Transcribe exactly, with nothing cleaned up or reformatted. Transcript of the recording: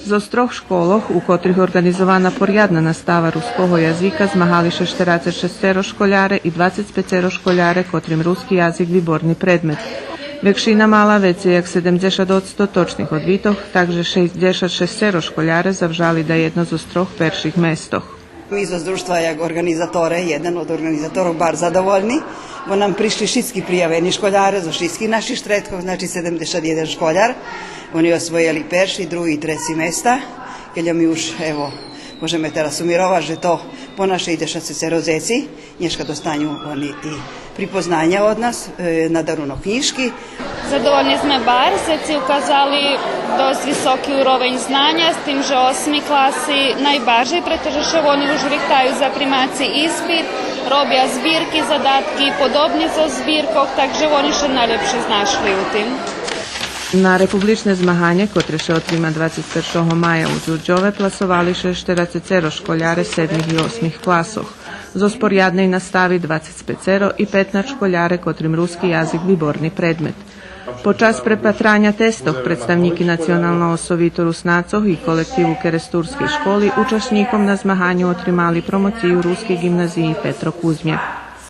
Зоз трох школох, у котрих орґанизована порядна настава руского язика, змагали ше штерацец шесцеро школяре и двацец пецеро школяре, котрим руски язик виборни предмет. Векшина мала вецей як седемдзешат одсто точних одвитох, так же шейдзешат шесцеро школяре завжали даєдно зоз трох перших местох. Ми зоз дружтва як орґанизаторе, єден од орґанизаторох, барз задовольни, бо нам пришли шицки приявени школяре зоз шицких наших штредкох, значи седемдзешат єден школяр. Вони освоєли перши, други и треци места. Кельо ми уж, ево, можеме тераз сумировац же то понад шейдзешат шесцеро дзеци нєшка достаню вони ти припознаня од нас, е, на дарунок кнїжки. Задовольни зме барз, дзеци указали досц високи уровень знаня, з тим же осми класи найбаржей, прето же ше вони уж рихтаю за примаци испит, робя збирки, задатки подобни зоз збиркох, так же вони ше найлєпше знашли у тим. На републичне змаганє, котре ше отрима двацец першого мая у Дюрдьове, пласовали ше штерацецеро школяре седмих и осмих класох. Зоз порядней настави двацец пецеро и петнац школяре, котрим руски язик виборни предмет. Под час препатраня тестох представнїки Националного совиту Руснацох и колективу керестурскей школи учашнїком на змаганю отримали промоцию Рускей ґимназиї Петро Кузмяк.